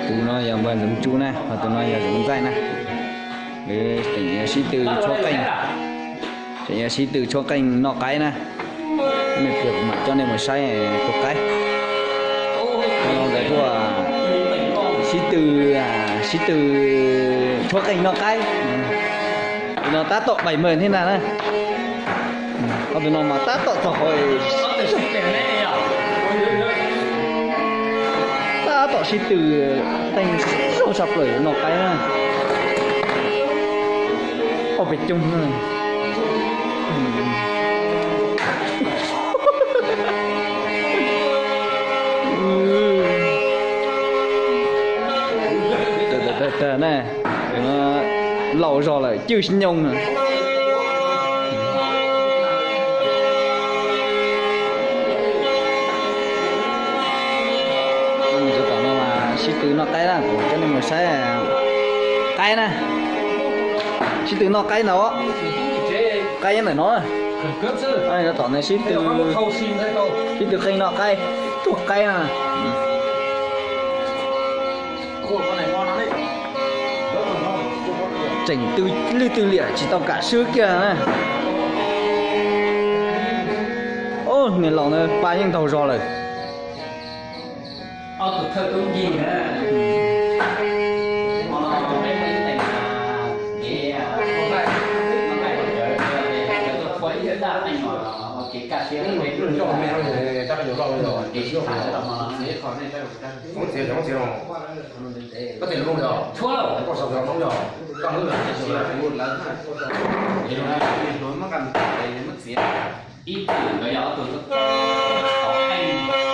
Tus no yog npawg Ntxoov Tsu na, ho tus no yog Zoov Ntxaij na. Lawv tseem yuav sib tw tshuab qeej, tseem yuav sib tw tshuab qeej noj qaib na. Me pliag kuv mam coj nej mus saib tus qaib. Ntawd tuaj sib tw, sib tw tshuab qeej noj qaib. Tus no tab tom bảy mươi thiab ntag na. Ho tus no mas tab tom txog qhov, tab tom sib tw qeej zaug tshaj plaws noj qaib na. Ob peb coog na. Tag na, laus zog lawm cwj xib nyooj na. Tom no mas sib tw noj qaib na, kuv coj nej mus saib qaib na. Sib tw noj qaib ntawd, qaib nyob ntawm no. Tom no sib tw, sib tw qeej noj qaib, tshuab qaib na. Tseem tw lwj tw liam tsis tau kam swb kiag na. Ob niag laus ntawd pa yeej ntaug zog lawm. Ib tug nkawd yog ob tug qhov qeej